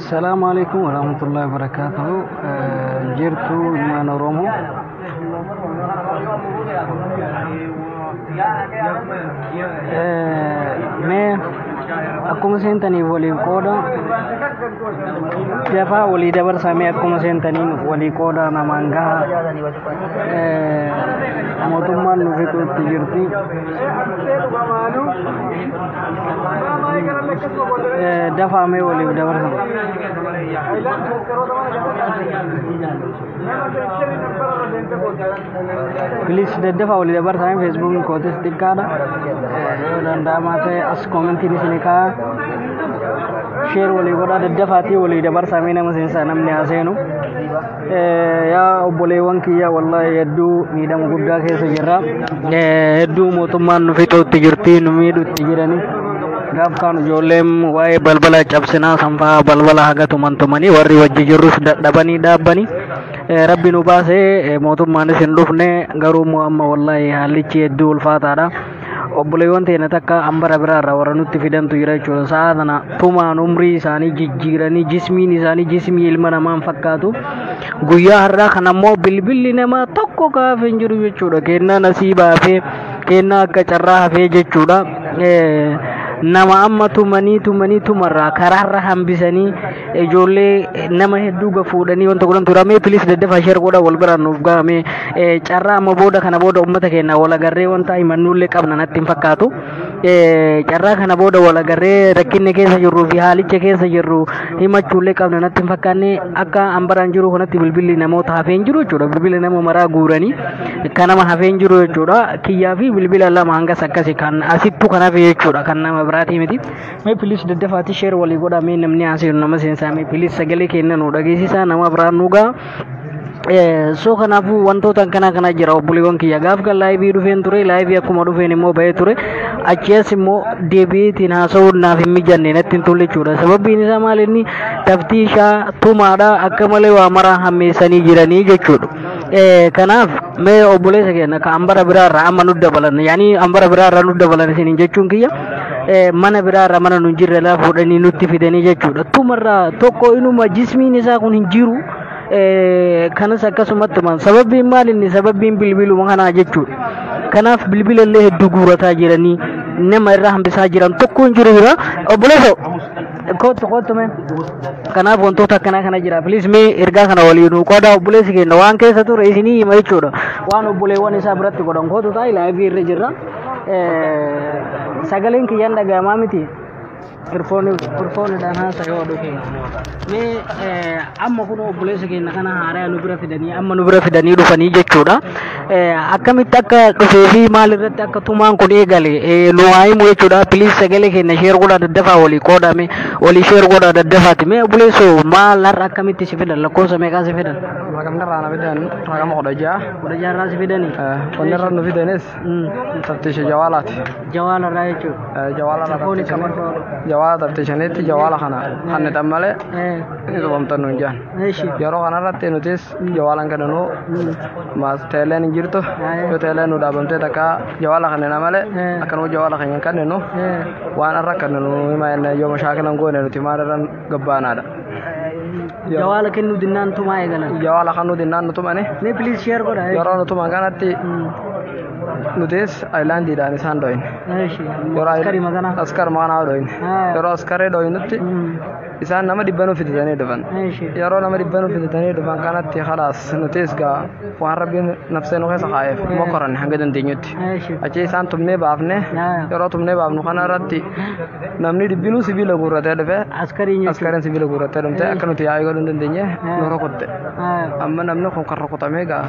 Salaamu alaikum warahmatullahi wabarakatuhu. Jirtu ilmaan Oromoo. Mee akkuma seentaniif waliif qooda dafaa walii dabarsaa, mee akkuma seentaniin walii qooda namaan gaha. Mootummaan nu fixuutti jirti. Dafaa mee waliif dabarsa. Please daddafaa walii dabarsaa. Feesbuukni kootis xiqqaadha. Yoo danda'amaa ta'e as koomentiin isinii kaa'a. Share walii godhaa, daddafaatii walii dabarsaa, mee nama seensaa, namni haa seenu. Yaa obboleewwan kiyya, wallahi hedduu miidhama guddaa keessa jirra. Hedduu mootummaan nu fixuutti jirti, nu miidhutti jirani. Gaaf kaan ijoolleen waa'ee balbala cabsinaa sanfaa balbala haga tuman tumanii warri wajji jirrus dadhabanii dhaabbanii. Rabbi nu baasee, mootummaanis hin dhufne, garuu immoo amma wallahi haallichi hedduu ulfaataadha. Obboleewwan teenya takka hambara biraarraa warra nutti fidantu jira jechuudha. Sa'a kana tumaan umrii isaanii jijjiiranii, jismiin isaanii jismii ilma namaan fakkaatu. Guyyaa har'aa kana immoo bilbilli namaa tokko kaafee hin jiru jechuudha. Kennaa nasiibaa hafee, kennaa akka carraa hafee jechuudha. Nama amma tumanii tumanii tumarraa karaarra hambisanii ijoollee nama hedduu gafuudhanii wanta godhan ture. Mee please daddafaa share godha, wal biraan nuuf gahame. Carraa amma booda kana booda uummata keenya wal agarree wanta himannullee qabna natti hin fakkaatu. Carraa kana booda wal agarree rakkinni keessa jirruu fi haalicha keessa jirru himachuullee qabna natti hin fakkaanne. Akka hambaraan jiru kanatti bilbilli namoota hafee hin jiru jechuudha. Bilbila nama maraa guuranii kan nama hafee hin jiru jechuudha. Kiyyaa fi bilbila lama hangas akkasi kan asittu kan hafe jechuudha, kan nama biraatii miti. Mee please daddafaati share walii godhaa, mee namni haasa'u nama seensaa, mee please sagalee kenna nu dhageessisaa, nama biraan nu ga'a. So kanaafuu wantoota akkana kana jira, obboleewwan kiyya. Gaaf kan live dhufeen ture, live akkuma dhufeen immoo bahee ture. Achi as immoo deebiitiin haasa'uun naaf hin mijanne, natti hin tolle jechuudha. Sababbiin isaa maal inni taftiishaa tumaadha, akka malee waa maraa hammeessanii jiranii jechuudha. Kanaaf mee obboleessa keenya ka hambara biraarraa amma nu dabalan, yaani hambara biraarraa nu dabalan isiniin jechuun kiyya, mana biraarraa mana nu jirre laa fuudhanii nutti fidanii jechuudha. Tumarraa tokko inuma jismiin isaa kun hin jiru. Kanas akkasumatti tuman. Sababbiin maal inni? Sababbiin bilbiluma kanaa jechuudha. Kanaaf bilbila illee hedduu guurataa jiranii, nama irraa hambisaa jiran tokko hin jiru jira. Obboleessa, kootu kootu mee. Kanaaf wantoota akkanaa kana jira. Please mee ergaa kana walii nuu qooda. Obboleessi keenya waan keessa ture isinii hima jechuudha. Waan obboleewwan isaa biratti godhan. Kootu taa'e, live irra jirra. Sagaleen kiyyaan dhaga'amaa miti. Earphoneiidhaan haasa yoo dhufe. Mee amma kun obboleessa keenya kana haaraa nu bira fidanii, amma nu bira fidanii dhufanii jechuudha. Akkamitti akka dhufee fi maal irratti akka tumaan kun eegale nu haa himu jechuudha. Please sagalee keenya share godhaa, daddafaa walii qoodame, walii share godhaa daddafaati. Mee obboleessoo, maal har'a akkamitti si fidan? Lakkoofsa meeqaa si fidan? Raqamni irraa na fidan raqama 16. 16 irraa si fidanii? Wanni irra nu fidanis taftiisha jawaalaati. Jawaala irraa jechuudha. Jawaala irraa. Earphone qabadhu. Jawaala taftiishanitti jawaala kana kan malee ni tumamtan nuun jedhan. Yeroo kanarratti nutis jawaalaan kennanuu maas teeleen hin jirtu, yoo teeleen nu dhaabamtee takka jawaala kannena malee akkanuma jawaala keenya hin kenninu, waan irra kenninu hima jennee yoo mashaakila hin goone nuti maal irra gabbaanaadha. Jawaala kennuu dinnaan tumaa eegalan. Jawaala kennuu dinnaan nu tumani. Mee please share godha. Yeroo nu tuman kanatti nutis ayilaandiidhaan isaan dho'in. Yeroo askari maganaa. Askar maganaa dho'in. Yeroo askaree dho'inutti isaan nama 100 nu fidatanii dhufan. Yeroo nama 100 nu fidatanii dhufan kanatti khalaas nutis gaa waan rabbiin nafsee nu keessa kaa'eef mokoranne hanga dandeenyutti. Achi isaan tumnee baafne, yeroo tumnee baafnu kana irratti namni dhibbinuu sibiila guurratee dhufe. Askariin jechuudha. Askariin sibiila guurratee dhumte, akka nuti yaa'ii godhuu hin dandeenye nu rukutte. Amma namni kun kan rukutamee gaa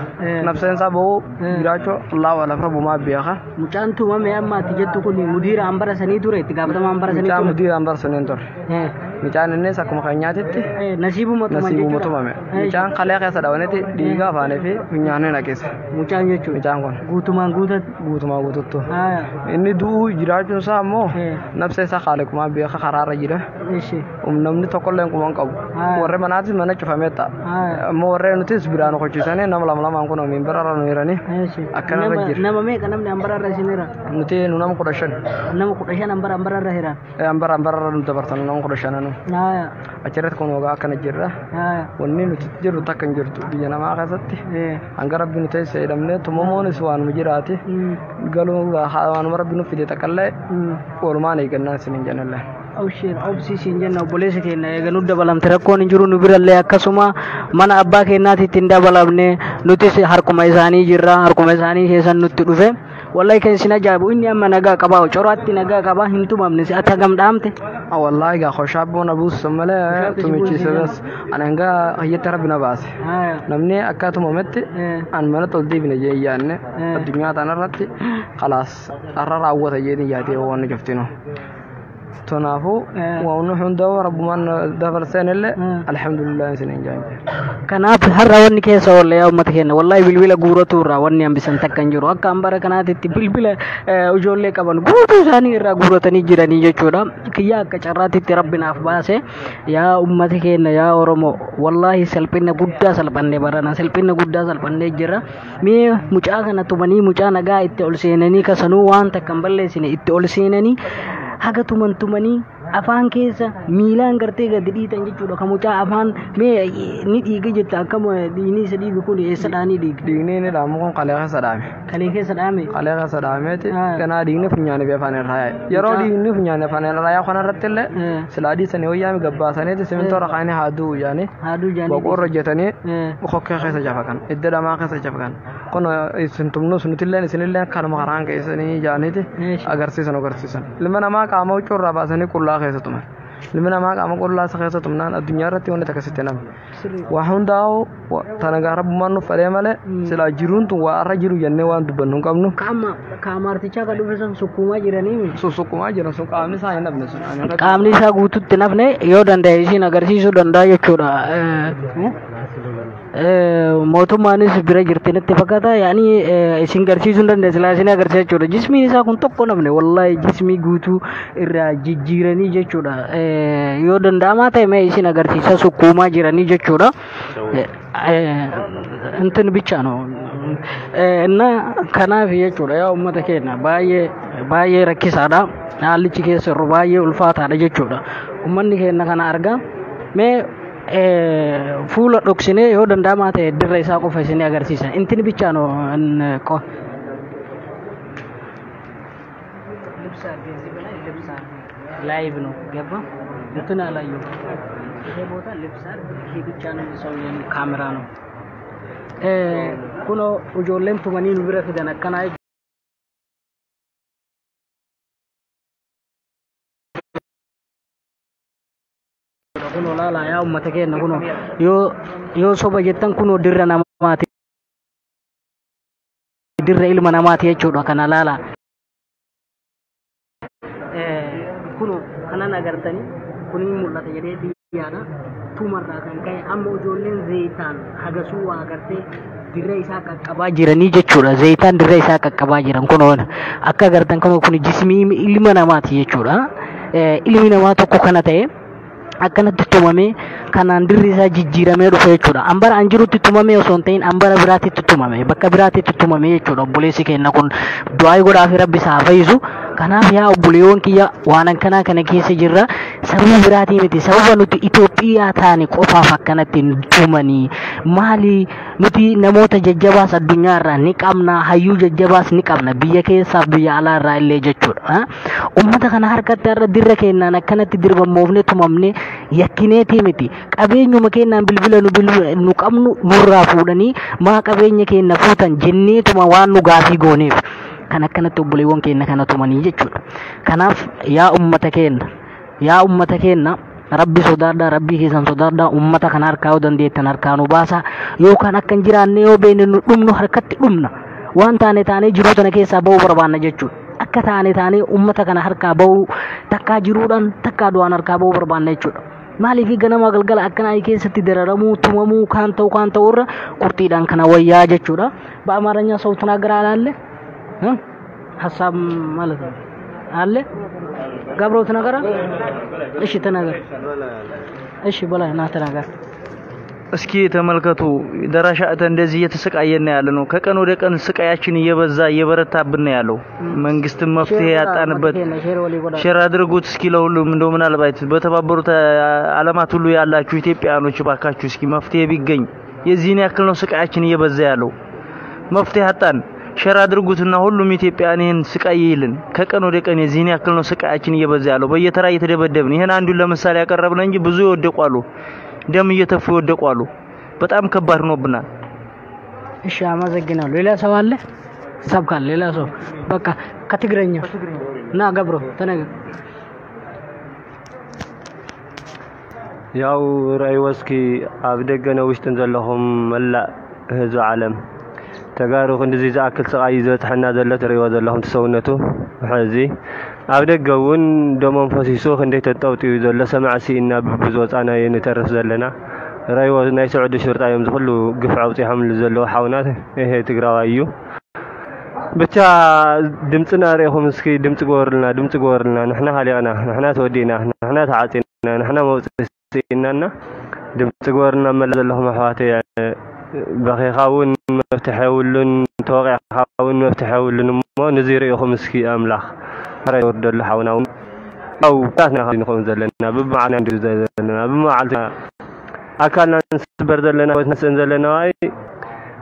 nafseen isaa ba'uu jiraachuu Allahu alam, rabbumaa beeka. Mucaan tumame amma ati jettu kun mudiira hambara sanii ture, itti gaafatamaa hambara sanii Mucaa ture. Mudiira hambara sanii ture. Mucaan innis akkuma keenyaatitti Nasiibuma tuman nasiibuma jechuudha. Tumame. Mucaan kalee keessa dhawanetti dhiiga afaanii fi funyaanii naqeesse. Mucaan jechuudha. Mucaan kun Guutumaan guutatti. Guutumaa guututtu. Inni du'uu jiraachuun isaa ammoo nafsa isaa haaliqumaa beeka karaarra jira. Namni tokkollee hin quban qabu. Warri manaatis mana cufamee ta'a. Ammoo warreen nutis biraan hojjechiisanii nama lama lamaan kun omiin bira nu hiranii akkanarra jira. Nama meeqa namni hambararra isin hira? Nuti nu nama 15. Nama 15 hambararra hira. Hambara nu dabarsan nama 15nu. Achirratti kun ogaa akkana jirra. Wanni nuti jirru takka hin jirtu biyya namaa keessatti. Hanga rabbi nu teessee hidhamnee tumamoonis waanuma jiraati. Galuu waanuma rabbi nu fide takkallee walumaan eegannaa isin hin jennellee. Abshir obsiisiin jenna obboleessa keenya eega nu dabalamte rakkoon hin jiru nu birallee akkasuma mana abbaa keenyaatti ittiin dabalamne nutis harkuma isaanii jirra harkuma isaanii keessan nutti dhufe wallahi kan isin ajaa'ibu inni amma nagaa qabaa coraatti nagaa qabaa hin tumamne si ati hagam dhaamte. Wallahi gaa khoshaaboo na buusisan malee tumichiise bas ani hanga hiyyatti rabbi na baase. Namni akka tumametti an mana ol deebine jee hin yaadne addunyaa tanarratti khalaas har'a raawwata jeetiin yaadee waan cuftinu. Kanaafuu waan hundaa rabbumaan dabarseen illee alhamdulillah isin hin jaanne. Kanaaf har'a wanni keessa oolle yaa uummata keenya wallahi bilbila guuratu irraa wanni hambisan takka hin jiru akka hambara kanaatitti bilbila ijoollee qaban guutuu isaanii irraa guuratanii jiranii jechuudha. Kiyyaa akka carraatitti rabbi naaf baase yaa uummata keenya yaa Oromoo wallahi salphina guddaa salphanne barana salphina guddaa salphannee jira. Mee mucaa kana tumanii mucaa nagaa itti ol seenanii kasanuu waan takka hin balleessine itti ol seenanii haga tuman tumanii afaan keessa miilaan gartee gadi dhiitan jechuudha. Kan mucaa afaan mee ni dhiiga jetta akkam dhiigni isa dhiigu kun eessa dhaanii dhiiga? Dhiigni inni dhaamu kun kalee keessa dhaame. Kalee keessa dhaame? Kalee keessa dhaameeti ganaa dhiigni funyaanii fi afaan irraa yaa'e. Yeroo dhiigni funyaanii afaan irraa yaa'u kanarratti illee silaa dhiisanii wayyaami gabbaasaniiti simintoo rakaanii haaduu jaanii Haaduu jaanii. Boqoorra hojjetanii kokkee keessa jafaqan idda dhamaa keessa jafaqan kun isin tumnus nutilleen isinilleen kanuma karaan keessanii jaaniiti agarsiisan agarsiisan. Ilma namaa qaama huccuu irraa baasanii qullaa keessa tuman. Ilmi namaa qaama qullaa isa keessa tumnaan addunyaa irratti wanti akkasitti namni. Waa hundaa'u tana gaa rabbummaan nuuf fedhee malee silaa jiruun tun waa irra jiru jennee waan dubbannu hin qabnu. Qaama kaamaartichaa kan dhufe sun sukkuumaa jiranii. Susukkumaa jiran sun qaamni isaa hin dhabne sun. Qaamni isaa guututti nafne yoo danda'e isin agarsiisuu danda'a jechuudha. Mootummaanis bira jirti natti fakkaata yaani isin garsiisuu hin dandeesse silaa isin agarsiisa jechuudha. Jismiin isaa kun tokko nafne wallahi jismii guutuu irraa jijjiiranii jechuudha. Yoo danda'amaa ta'e mee isin agarsiisa sukkuumaa jiranii jechuudha. እንትን ብቻ ነው እና kanaaf jechuudha yaa uummata keenya baay'ee baay'ee rakkisaadha haallichi keessa jiru baay'ee ulfaataadha jechuudha uummanni keenya kana argaa mee fuula dhoksinee yoo danda'amaa ta'e dirra isaa qofa isin agarsiisa እንትን ብቻ ነው ልብስ አድርገህ እዚህ በላይ ልብስ አድርገህ ላይቭ ነው ገባ እንትን አላየሁም ይሄ ቦታ ልብስ አድርግ ይሄ ብቻ ነው ሰውዬ ካሜራ ነው kunoo ijoolleen tumanii nu bira fidan akkanaa kunoo laalaa yaa uummata keenya kunoo yoo yoo soba jettan kunoo dirra namaati dirra ilma namaati jechuudha kana laalaa kunoo kanan agartanii kun hin mul'ata jedhee yaada tumarraa kan ka'e amma ijoolleen zeeyitaan hagasuu waa agartee dirra isaa qaqqabaa jiranii jechuudha. Zeeyitaan dirra isaa qaqqabaa jiran kunoo akka agartan kunoo kun jismii ilma namaati jechuudha. Ilmi namaa tokko kana ta'e akkanatti tumamee kanaan dirri isaa jijjiiramee dhufe jechuudha. Ambara an jirutti tumamee osoo hin ta'in ambara biraatitti tumame bakka biraatitti tumame jechuudha. Obboleessi keenya kun du'aa godhaa fi rabbi isaa haa fayyisu. Kanaaf yaa obboleewwan kiyya waan akkanaa kana keessa jirra. Sababa biraatii miti sababa nuti Itoophiyaa taane qofaaf akkanatti tumanii maali nuti namoota jajjabaas addunyaa irraa ni qabna hayyuu jajjabaas ni qabna biyya keessaaf biyya alaa irraa illee jechuudha. Uummata kana harkatti har'a dirra kennaan akkanatti dirbammoofne tumamne yakkineetii miti qabeenyuma kennaan bilbila nu qabnu nurraa fuudhanii maa qabeenya keenya fuutan jenneetuma waan nu gaafii gooneef kan akkanatti obboleewwan keenya kana tumanii jechuudha. Kanaaf yaa uummata keenya yaa uummata keenya rabbi sodaadhaa rabbii keessan sodaadhaa uummata kana harkaa yoo dandeettan harkaa nu baasaa yookaan akka hin jiraanne yoo beekne nu dhumnu harkatti dhumna waan taane taanee jiruu tana keessaa ba'uu barbaanna jechuudha. Akka taane taanee uummata kana harkaa ba'uu takkaa jiruudhaan takkaa du'aan harkaa ba'uu barbaanna jechuudha. Maaliif ganama galgala akkanaa keessatti dararamuu tumamuu kaan ta'u kaan ta'u irra qurxiidhaan kana wayyaa jechuudha. በአማርኛ ሰው ትናገራለህ አለ ሀሳብ ማለት ነው አለ ገብሮ ተናገራ። እሺ ተናገር። እሺ በላይ ና ተናገር። እስኪ ተመልከቱ፣ ደራሽ አጥተን እንደዚህ እየተሰቃየን ያለ ነው። ከቀን ወደ ቀን ስቃያችን እየበዛ እየበረታብን ነው ያለው። መንግስትም መፍትሄ ያጣንበት share አድርጉት እስኪ ለሁሉም እንደው ምናልባት በተባበሩት ዓለማት ሁሉ ያላችሁ ኢትዮጵያኖች ባካችሁ እስኪ መፍትሄ ቢገኝ። የዚህን ያክል ነው ስቃያችን እየበዛ ያለው። መፍትሄ አጣን። share አድርጉትና ሁሉም ኢትዮጵያን ይህን ስቃይ ይልን። ከቀን ወደ ቀን የዚህን ያክል ነው ስቃያችን እየበዛ ያለው። በየተራ እየተደበደብን ይሄን አንዱን ለምሳሌ ያቀረብን እንጂ ብዙ ይወደቋሉ፣ ደም እየተፉ ይወደቋሉ። በጣም ከባድ ሆኖብናል። እሺ አመሰግናለሁ። ሌላ ሰው አለ? ሰብካል ሌላ ሰው በቃ ከትግረኛ ና ገብሮ ተናገር። ያው ራእይዎ እስኪ ኣብ ደገ ውሽጥን ዘለኹም መላእ ህዝቢ ዓለም ተጋሩ ክንዲዚ ዝኣክል ስቃይ ዝበፅሐና ዘሎ ትርእይዎ ዘለኹም ትሰውነቱ ሕዚ ኣብ ደገ እውን ደሞም ፈሲሱ ክንደይ ተጠውጢዩ ዘሎ ሰማዕ ሲኢና ብዝወፃናዮ ንተርፍ ዘለና። ራእይዎ ናይ ስዑዲ ሽርጣ እዮም ዝኩሉ ግፍዒ ኣውፂሖምሉ ዘለዉ ሓውና ይሄ ትግራዋይ እዩ። ብቻ ድምፅና ሪኢኹም እስኪ ድምፂ ግበሩልና፣ ድምፂ ግበሩልና። ንሕና ሃሊቕና፣ ንሕና ተወዲእና፣ ንሕና ተዓፂና፣ ንሕና መውፅኢ ሲኢናና ድምፂ ግበሩልና። መላ ዘለኹም ኣሕዋተይ በኺኻ እውን መፍትሒ የብሉን፣ ተወቂዕኻ እውን መፍትሒ የብሉን እሞ ነዚ ሪኢኹም እስኪ ኣምላኽ ሕራይ ወርደሉ ሓውና እውን ያው ኩላትና ንኸውን ዘለና ብመዓልና ንድዩ ዘለና ብመዓልቲ ኣካልና ንስበር ዘለና ህይወትና ንስእን ዘለና ዋይ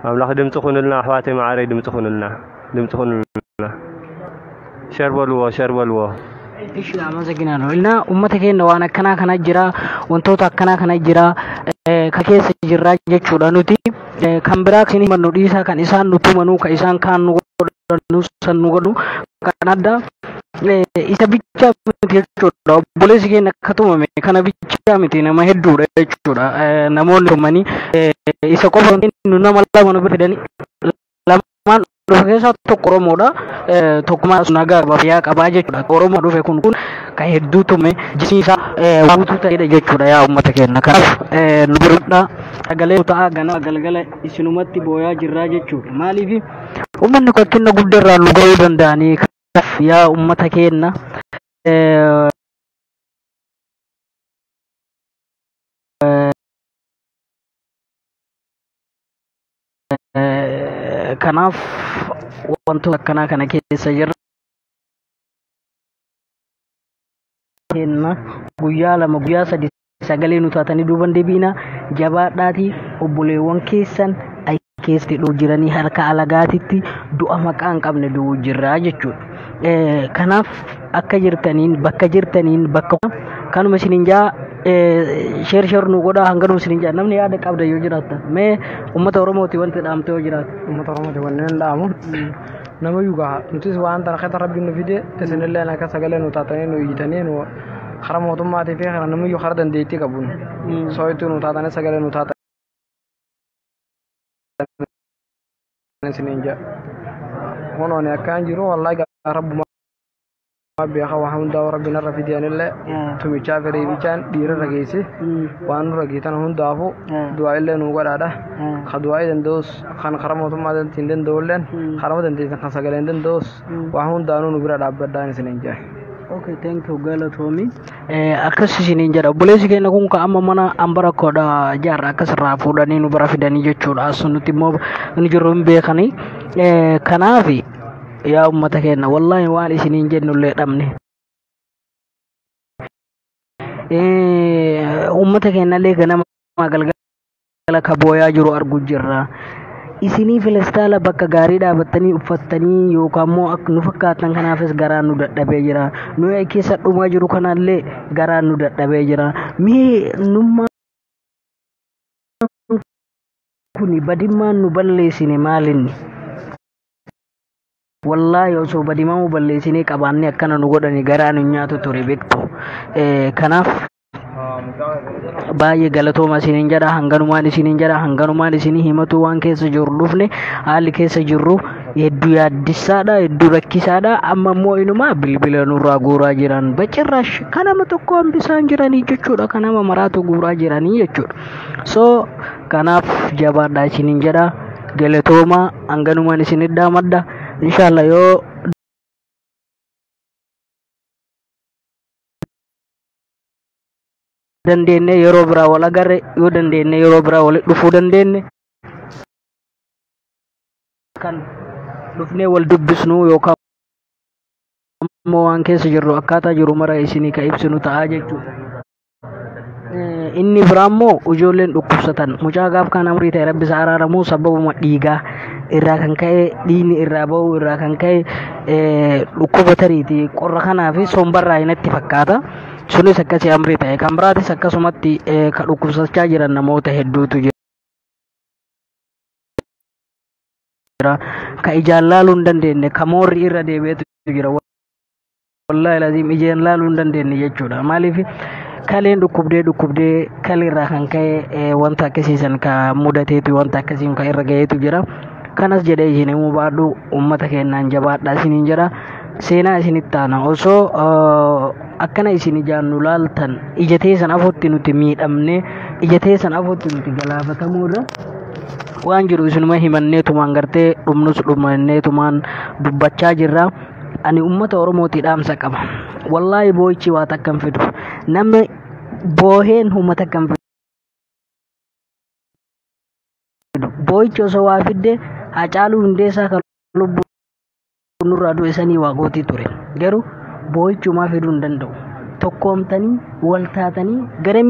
ኣምላኽ ድምፂ ኩኑልና ኣሕዋተይ ማዕረይ ድምፂ ኩኑልና፣ ድምፂ ኩኑልና። share በልዎ፣ share በልዎ። እሺ አመሰግናለሁ። እና uummata keenya waan akkanaa kana jira, wantoota akkanaa kana jira ka keessa jirra jechuudha nuti. Kan biraa isin himannu dhiisaa, kan isaan nu tumanuu, kan isaan kaan nu godhanu san nu godhu kan adda isa bichaa miti jechuudha. Obboleessi keenya akka tumame kana bichaa miti, nama hedduudha jechuudha. Namoonni tumanii isa qofa nu nama lama nu bira fidanii lamaan dhufe keessaa tokko Oromoodha. Tokkummaa nagaa fayyaa qabaa jechuudha. Oromoo dhufe kun kan hedduu tume jisni isaa guutuu ta'edha jechuudha yaa uummata keenya. Kanaaf nu biradha sagalee ta'a ganama galgala isinumatti booyaa jirraa jechuudha. Maaliif uummanni kun rakkina guddaa irraa nu ga'uu danda'anii. Kanaaf yaa uummata keenya kanaaf wantoota akkanaa kana keessa jirra. Kenna guyyaa lama guyyaa sadi sagalee nu taatanii duuban deebiina jabaadhaatii obboleewwan keessan keessatti dhufu jiranii harka alagaatitti du'a maqaa hin qabne du'u jirraa jechuudha. Kanaaf akka jirtaniin bakka jirtaniin bakka kanuma isiniin jaa share share nu godhaa hanganuma isiniin jaa namni yaada qabda yoo jiraattan mee uummata Oromooti wanti dhaamte yoo jiraate. Uummata Oromooti wanneen dhaamu nama yugaa nutis waan tana keessa rabbiin nu fide isinillee akka sagalee nu taatanii nu iyyitanii nu kara mootummaatii fi kara namiyyuu kara dandeettii qabuun sooyituu nu taatanii sagalee nu taatanii isiniin jaa. Kunooni akkaan jiru wallaahi rabbuma beeka waa hundaa rabbi narra fidiyanillee tumichaa fi reebichaan dhiira rageessi waan nu rageetan hundaafu du'aa illee nuu godhaadha. Ka du'aa danda'us kan kara mootummaa hin danda'ulleen karama dandeessan kan sagaleen danda'us waa hundaanuu nu bira dhaabbadhaan isiniin jaa. Okay, thank you galatoomi. Akkas isiniin jedha. Obboleessi keenya kun ka amma mana hambara koodha jaarra akkasirraa fuudhanii nu bira fidanii jechuudha. As nuti immoo nu jirru hin beekanii. Kanaaf yaa uummata keenya wallaahi waan isiniin jennullee dhabne. Uummata keenyallee ganama galgala ka booyaa jiru argu jirra. Isinii filestaala bakka gaarii dhaabattanii uffattanii yookaan immoo akka nu fakkaatan kanaafis garaan nu dadhabee jira. Nu keessa dhumaa jiru kanallee garaan nu dadhabee jira. Mee nummaan kuni badimmaan nu balleessine maalinni? Wallaahi osoo badimaa nu balleessinee qabaannee akkana nu godhani garaan nu nyaatu ture beektu. Kanaaf baay'ee galatooma isiniin jedha, hanganumaan isiniin jedha, hanganumaan isinii himatu waan keessa jirru dhufne haalli keessa jirru Hedduu yaaddessaadha, hedduu rakkisaadha. Amma immoo inumaa bilbila nurraa guuraa jiran bacirraash kan nama tokko hambisaan jiranii jechuudha. Kan nama maraatu guuraa jiranii jechuudha. So kanaaf jabaadhaa isiniin jedha. Galatooma, hanganumaan isin dhaamadha. Inshallah yoo dandeenye yeroo biraa wal agarre, yoo dandeenye yeroo biraa wal dhufuu dandeenye kan dhufnee wal dubbisnu yookaan immoo waan keessa jirru akkaataa jiru mara isinii ka ibsinu ta'a jechuudha. Inni biraa immoo ijoolleen dhukkubsatan mucaa gaaf kan amrii ta'e rabbi isa araaramuu sababuma dhiigaa irraa kan ka'e dhiigni irraa ba'u irraa kan ka'e dhukkuba tariiti qorra kanaa fi sombarraa natti fakkaata. Sunis akkasii amrii ta'e kan biraatis akkasumatti kan dhukkubsachaa jiran namoota hedduutu jira. Ka ijaan laaluu hin dandeenye ka moorri irra deebi'etu jira. Wallaahi laziim ijaan laaluu hin dandeenye jechuudha. Maaliif kaleen dhukkubdee dhukkubdee kaleerraa kan ka'e wanta akkasiisan ka mudateetu wanta akkasiin ka irra ga'eetu jira. Kanas jedhee isin himuu baadhu uummata keenyaan jabaadhaa isiniin jedha. Seenaa isinitti aana osoo akkana isin ijaan nu laaltan ija teessan afotti nuti miidhamne ija teessan afotti nuti galaafatamuu irra waan jiru isinuma himanneetumaan gartee dhumnus dhumanneetumaan dubbachaa jirra. Ani uummata Oromootii dhaamsa qaba. Wallaahi boo'ichi waa takka hin fidu. Namni booheen uummata takka hin fidu. Boo'ichi osoo waa fidde Haacaaluu Hundeessaa kan lubbuu nurraa du'e sanii waa gootii ture. Garuu boo'ichi homaa fiduu hin danda'u. Tokkoomtanii wal taatanii gara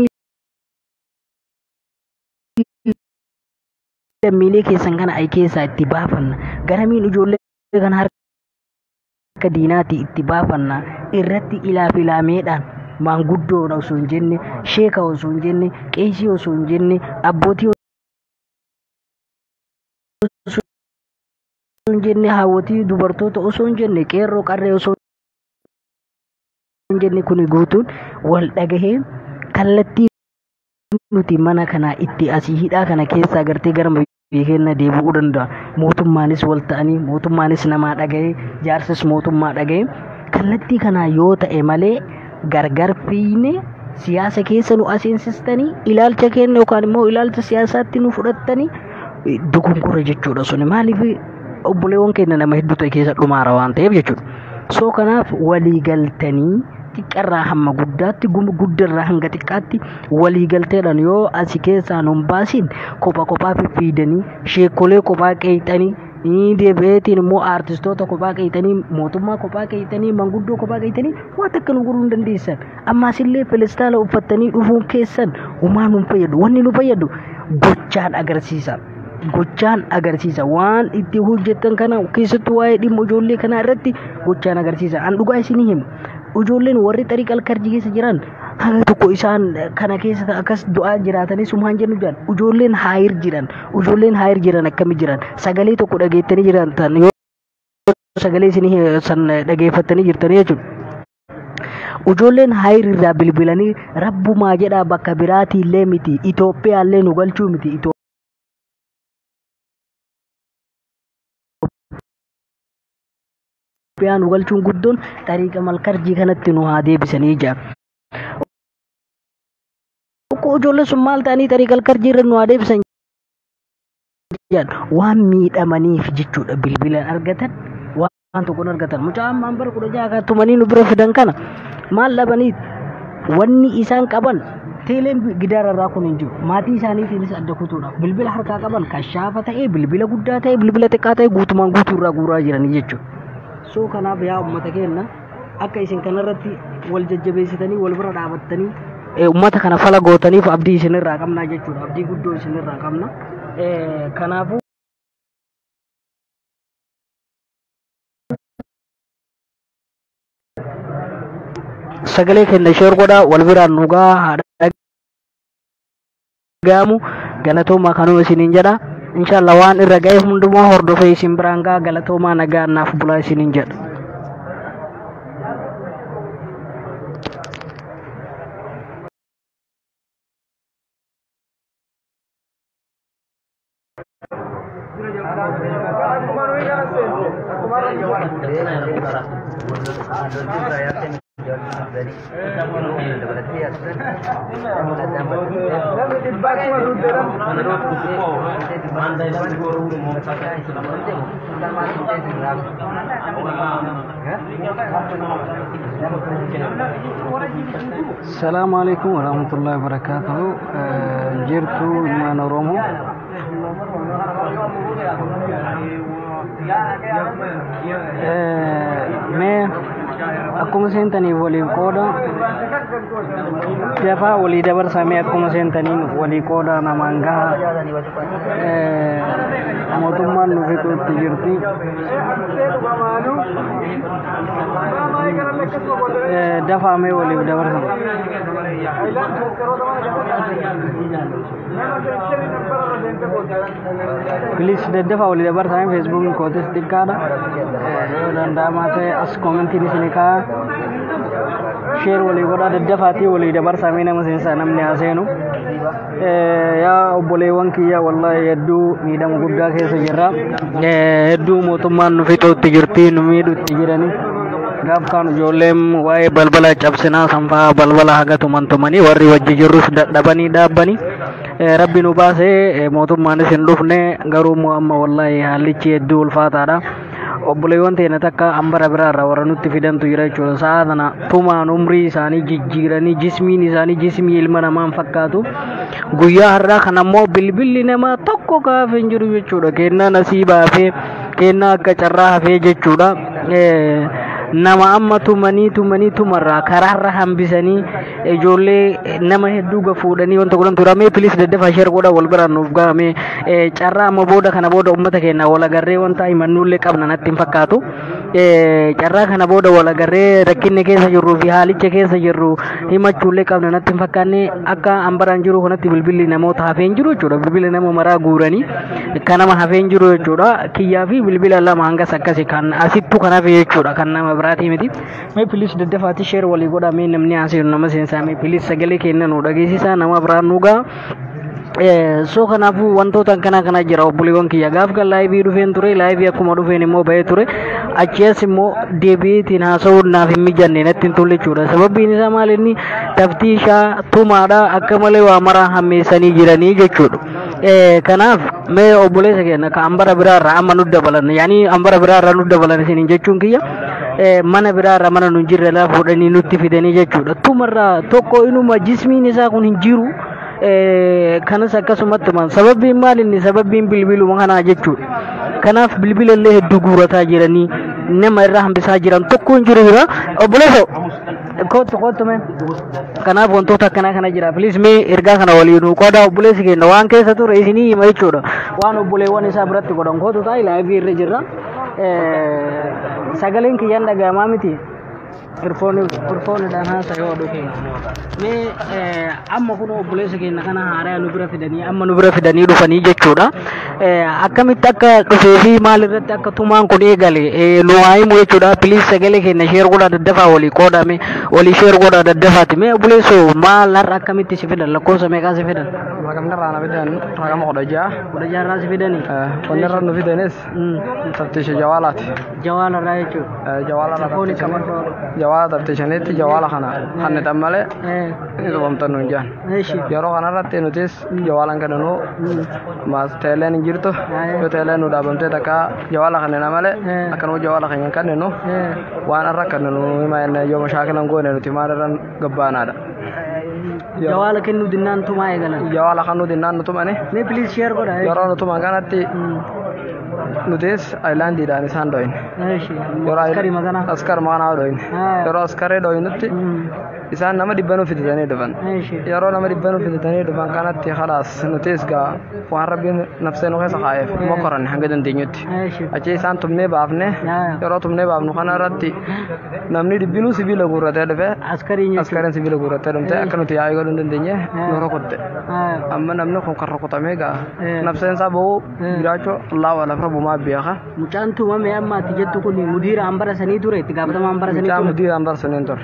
lammiilee keessan kana ay keessaa itti baafanna. Garamiin ijoollee kana harka diinaati itti baafanna. Irratti ilaa filaameedhaan maanguddoodha osoo hin jenne, sheeka osoo hin jenne, qeesii osoo hin jenne, abbootii osoo hin jenne, haawwotii dubartoota osoo hin jenne, qeerroo qarree osoo hin jenne kuni guutuun wal dhagahee kallattii nuti mana kana itti asii hidhaa kana keessaa gartee gara biyya keenya deebi'uu danda'a. Mootummaanis wal ta'anii mootummaanis namaa dhagahee jaarsis mootummaa dhagahee kallattii kanaa yoo ta'e malee gargar fiine siyaasa keessa nu aseensistanii ilaalcha keenya yookaan immoo ilaalcha siyaasaatti nu fudhattanii dogongora jechuudha suni maaliif obboleewwan keenya nama hedduu ta'e keessa dhumaara waan ta'eef jechuudha. So kanaaf walii galtanii xiqqarraa hamma guddaatti guddarraa hanga xiqqaatti walii galteedhaan yoo asi keessaa nu hin baasin kopha kophaa fiffiidanii sheekolee kophaa qeexanii deebi'eetiin immoo aartistoota kophaa qeexanii mootummaa kophaa qeexanii manguddoo kophaa qeexanii waan takka nu godhuu hin dandeessan. Ammaas illee filistaala uffattanii dhufuun keessan homaa nu hin fayyadu. Wanni nu fayyadu gochaan agarsiisa. Gochaan agarsiisa waan itti hojjettan kana keessattuu waa'ee dhimma ijoollee kanaa irratti gochaan agarsiisa. An dhugaa isinii himu. Ijoolleen warri xariiqa alkarjii keessa jiran haga tokko isaan kana keessa akkas du'aa jiraatanis humaan jennu jiran ijoolleen haayir jiran ijoolleen haayir jiran akkami jiran sagalee tokko dhageettanii jiran tan yoo sagalee isinii san dhageeffattanii jirtanii jechuudha. Ijoolleen haayir irraa bilbilanii rabbumaa jedhaa bakka biraatii illee miti Itoophiyaa illee nu galchuu miti Itoophiyaa nu galchuun guddoon xariiqa malkarjii kanatti nu haa deebisanii jira. Ijoolleen sun maal ta'anii xariiqa malkarjii irra nu haa deebisan jedhan waan miidhamaniif jechuudha bilbilaan argatan waan tokkoon argatan. Mucaa ammaan bara 16 tumanii nu bira fidan kana maal dhabanii wanni isaan qaban teeleen gidaara irraa kun hin jiru. Maatii isaaniitiinis adda kutuudhaaf bilbila harkaa qaban kashaafa ta'ee bilbila guddaa ta'ee bilbila xiqqaa ta'ee guutumaan guutuu irraa guuraa jiranii jechuudha. So kanaaf yaa uummata keenya akka isin kanarratti wal jajjabeessitanii wal bira dhaabattanii uummata kana fala gootaniif abdii isinirraa qabna jechuudha. Abdii guddoo isinirraa qabna. Kanaafuu sagalee keenya sheer godhaa wal biraan dhugaa haadha dhaga'amu galatoomaa kanuma isiniin jedha. Inshallah waan irra ga'e hundumaa hordofee isin biraan ga'a galatoomaa nagaa naaf bulaa isiniin jedha. Salaamu alaikum warahmatullahi wabarakatuhu. Jirtu ilmaan Oromoo. Mee akkuma seentaniif waliif qooda, dafaa walii dabarsaa. Mee akkuma seentaniin walii qooda, namaan gaha. Mootummaan nu fixuutti jirti. Dafaa mee waliif dabarsa. Please daddafaa walii dabarsaa. Feesbuukni kootis xiqqaadha. Yoo danda'amaa ta'e as koomentiin isinii kaa'a. Share walii godhaa, daddafaatii walii dabarsaa. Mee nama seensaa, namni haa seenu. Yaa obboleewwan kiyya, wallahi hedduu miidhama guddaa keessa jirra. Hedduu mootummaan nu fixuutti jirti, nu miidhutti jirani. Gaaf kaan ijoolleen waa'ee balbala cabsinaa sanfaa balbala haga tuman tumanii, warri wajji jirrus dadhabanii dhaabbanii. Rabbi nu baasee, mootummaanis hin dhufne. Garuu immoo amma wallahi haallichi hedduu ulfaataadha. Obboleewwan teenya takka hambara biraarraa warra nutti fidantu jira jechuudha. Sa'a kana tumaan umrii isaanii jijjiiranii, jismiin isaanii jismii ilma namaa hin fakkaatu. Guyyaa har'aa kana immoo bilbilli namaa tokko kaafee hin jiru jechuudha. Kennaa asii baafee, kennaa akka carraa hafee jechuudha. Nama amma tumanii tumanii tumarraa karaarra hambisanii, ijoollee nama hedduu gafuudhanii wanta godhan ture. Mee please daddafaa share godha, wal biraan nuuf gahamee. Carraa amma booda kana booda uummata keenya wal agarree wanta himannullee qabna natti hin fakkaatu. Carraa kana booda wal agarree rakkinni keessa jirruu fi haalicha keessa jirru himachuullee qabna natti hin fakkaanne. Akka hambaraan jiru kanatti bilbilli namoota hafee hin jiru jechuudha. Bilbila nama maraa guuranii kan nama hafee hin jiru jechuudha. Kiyyaa fi bilbila lama hangas akkasi kan asittu kan hafe jechuudha, kan nama biraatii miti. Mee please daddafaati share walii godhaa. Mee namni haasa'u nama seensaa. Mee please sagalee kenna nu dhageessisaa, nama biraan nu ga'a. So kanaafuu wantoota akkana kana jira, obboleewwan kiyya. Gaaf kan live dhufeen ture, live akkuma dhufeen immoo bahee ture. Achi as immoo deebi'eetiin haasa'uun naaf hin mijanne, natti hin tolle jechuudha. Sababbiin isaa maal? Inni taftiishaa tumaadha, akka malee waa maraa hammeessanii jiranii jechuudha. Kanaaf mee obboleessa keenya ka hambara biraarraa amma nu dabalan, yaani hambara biraarraa nu dabalan isiniin jechuun kiyya, mana biraarraa mana nu jirre laa fuudhanii nutti fidanii jechuudha. Tumarraa tokko inuma jismiin isaa kun hin jiru. Kanas akkasumatti man sababbiin maal? Inni sababbiin bilbiluma kanaa jechuudha. Kanaaf bilbila illee hedduu guurataa jiranii, nama irraa hambisaa jiran tokko hin jiru jira. Obboleessa, kootu kootu mee. Kanaaf wantoota akkanaa kana jira. Please mee ergaa kana walii nuu qooda. Obboleessi keenya waan keessa ture isinii hima jechuudha. Waan obboleewwan isaa biratti godhan. Kootu taa'e, live irra jirra. Sagaleen kiyyaan dhaga'amaa miti. Earphoneiidhaan haasa'ee dhufe. Mee amma kun obboleessa keenya kana haaraa nu bira fidanii, amma nu bira fidanii dhufanii jechuudha. Akkamitti akka dhufee fi maal irratti akka tumaan kun eegale nu haa himu jechuudha. Please sagalee keenya share godhaa, daddafaa walii qoodame, walii share godhaa daddafaati. Mee obboleessoo, maal har'a akkamitti si fidan? Lakkoofsa meeqaa si fidan? Raqamni irraa na fidan raqama 16. 16 irraa si fidanii? Wanni irra nu fidanis taftiisha jawaalaati. Jawaala irraa jechuudha. Jawaala irraa. Telefoonii qabadhu. Jawaala taftiishaniitti jawaala kana hannitan malee ni dhufamtan nuun jedhan. Yeroo kanarratti nutis jawaalan kenninu maas teeleen hin jirtu. Yoo teeleen nu dhaabamtee takka jawaala kennina malee akkanuma jawaala keenya hin kenninu. Waan irra kenninu hima jennee, yoo mashaakilan goone nuti maal irra gabbaanaadha. Jawaala kennuu dinnaan tumaa eegalan. Jawaala kennuu dinnaan nu tumani. Mee please share godha. Yeroo nu tuman kanatti nutis ayilaandiidhaan isaan dho'in. Askarii maganaa. Askar maganaa dho'in. Yeroo askaree dho'inutti isaan nama 100 nu fidatanii dhufan. Yeroo nama 100 nu fidatanii dhufan kanatti, khalaas, nutis gaa waan rabbiin nafsee nu keessa kaa'eef immoo koranne hanga dandeenyutti. Achi isaan tumnee baafne. Yeroo tumnee baafnu kana irratti namni dhibbinuu sibiila guurratee dhufe. Askariin jechuudha. Askariin sibiila guurratee dhumte, akka nuti yaa'ii godhuu hin dandeenye nu rukutte. Amma namni kun kan rukutamee gaa nafseen isaa ba'uu jiraachuu Allahu alam, rabbumaa beeka. Mucaan tumame amma ati jettu kun mudiira hambara sanii ture, itti gaafatamaa hambara sanii Mucaan ture. Mudiira hambara sanii ture.